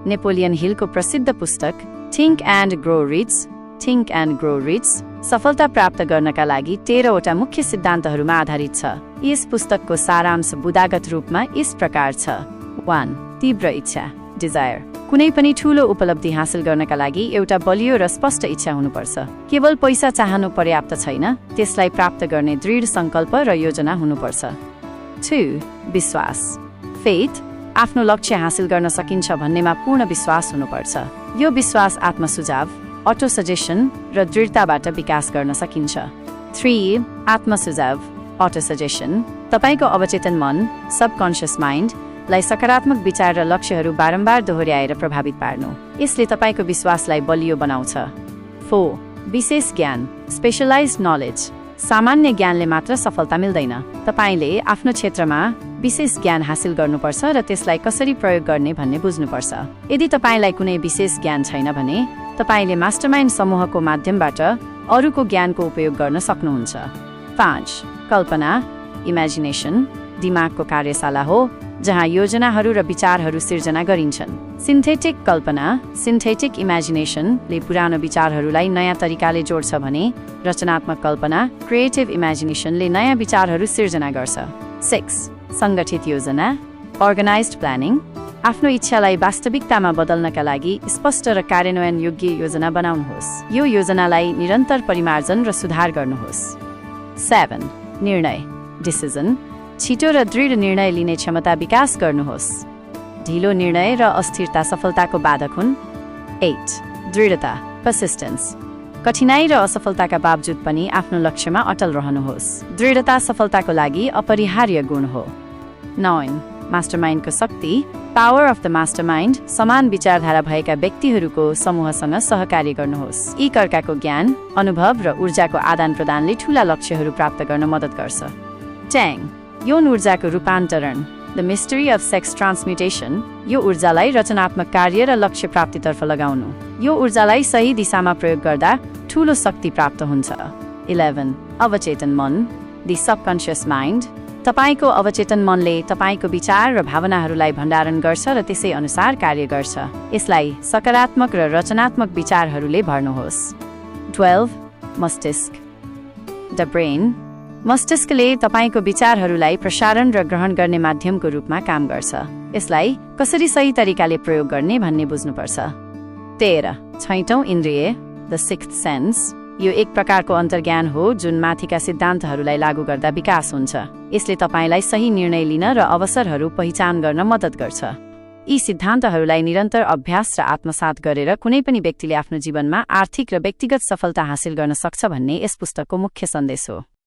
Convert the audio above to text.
Napoleon हिलको प्रसिद्ध पुस्तक थिङ्क एन्ड ग्रो रिच सफलता प्राप्त गर्नका लागि 13 वटा मुख्य सिद्धान्तहरूमा आधारित छ। यस पुस्तकको सारांश बुदागत रूपमा यस प्रकार छ। 1. तीव्र इच्छा डिजायर। कुनै पनि ठूलो उपलब्धि हासिल गर्नका लागि एउटा बलियो र स्पष्ट इच्छा हुनुपर्छ। केवल पैसा चाहनु पर्याप्त छैन, त्यसलाई प्राप्त गर्ने दृढ संकल्प र योजना हुनुपर्छ। 2. विश्वास फेथ। आफ्नो लक्ष्य हासिल गर्न सकिन्छ भन्नेमा पूर्ण विश्वास हुनुपर्छ। यो विश्वास आत्मसुझाव, अटो सजेसन र दृढताबाट विकास गर्न सकिन्छ। 3. आत्मसुझाव अटो सजेसन। तपाईको अवचेतन मन सबकन्सियस माइन्डलाई सकारात्मक विचार र लक्ष्यहरू बारम्बार दोहोर्याएर प्रभावित पार्नु। यसले तपाईको विश्वासलाई बलियो बनाउँछ। 4. विशेष ज्ञान स्पेशलाइज्ड नलेज। सामान्य ज्ञानले मात्र सफलता मिल्दैन। तपाईले आफ्नो क्षेत्रमा विशेष ज्ञान हासिल गर्नुपर्छ र त्यसलाई कसरी प्रयोग गर्ने भन्ने बुझ्नुपर्छ। यदि तपाईलाई कुनै विशेष ज्ञान छैन भने तपाईले मास्टरमाइन्ड समूहको माध्यमबाट अरूको ज्ञानको उपयोग गर्न सक्नुहुन्छ। 5. कल्पना इमेजिनेसन दिमागको कार्यशाला हो जहाँ योजनाहरू र विचारहरू सिर्जना गरिन्छन्। सिन्थेटिक कल्पना सिन्थेटिक इमेजिनेसनले पुरानो विचारहरूलाई नयाँ तरिकाले जोड्छ भने रचनात्मक कल्पना क्रिएटिभ इमेजिनेसनले नयाँ विचारहरू सिर्जना गर्छ। 6. सङ्गठित योजना अर्गनाइज्ड प्लानिङ। आफ्नो इच्छालाई वास्तविकतामा बदल्नका लागि स्पष्ट र कार्यान्वयन योग्य योजना बनाउनुहोस्। यो योजनालाई निरन्तर परिमार्जन र सुधार गर्नुहोस्। 7. निर्णय डिसिजन छिटो र दृढ निर्णय लिने क्षमता विकास गर्नुहोस्। ढिलो निर्णय र अस्थिरता सफलताको बाधक हुन्। 8. दृढता पर्सिस्टेन्स कठिनाई र असफलताका बावजुद पनि आफ्नो लक्ष्यमा अटल रहनुहोस्। दृढता सफलताको लागि अपरिहार्य गुण हो। 9. मास्टरमाइन्डको शक्ति पावर अफ द मास्टरमाइन्ड समान विचारधारा भएका व्यक्तिहरूको समूहसँग सहकार्य गर्नुहोस्। एकअर्काको ज्ञान अनुभव र ऊर्जाको आदान प्रदानले ठूला लक्ष्यहरू प्राप्त गर्न मद्दत गर्छ। 10. यौन ऊर्जाको रूपान्तरण the mystery of sex transmutation. यो ऊर्जालाई रचनात्मक कार्य र लक्ष्य प्राप्तितर्फ लगाउनु। यो ऊर्जालाई सही दिशामा प्रयोग गर्दा ठूलो शक्ति प्राप्त हुन्छ। 11. अवचेतन मन द सबकन्सियस माइन्ड। तपाईको अवचेतन मनले तपाईको विचार र भावनाहरूलाई भण्डारण गर्छ र त्यसै अनुसार कार्य गर्छ। यसलाई सकारात्मक र रचनात्मक विचारहरूले भर्नुहोस्। 12. मस्तिष्क द ब्रेन। मस्तिष्कले तपाईको विचारहरूलाई प्रसारण र ग्रहण गर्ने माध्यमको रूपमा काम गर्छ। यसलाई कसरी सही तरिकाले प्रयोग गर्ने भन्ने बुझ्नुपर्छ। 13. छैटौं इन्द्रिय द सिक्स्थ सेन्स। यो एक प्रकारको अन्तर्ज्ञान हो जुन माथिका सिद्धान्तहरूलाई लागू गर्दा विकास हुन्छ। यसले तपाईलाई सही निर्णय लिन र अवसरहरू पहिचान गर्न मद्दत गर्छ। यी सिद्धान्तहरूलाई निरन्तर अभ्यास र आत्मसात गरेर कुनै पनि व्यक्तिले आफ्नो जीवनमा आर्थिक र व्यक्तिगत सफलता हासिल गर्न सक्छ भन्ने यस पुस्तकको मुख्य सन्देश हो।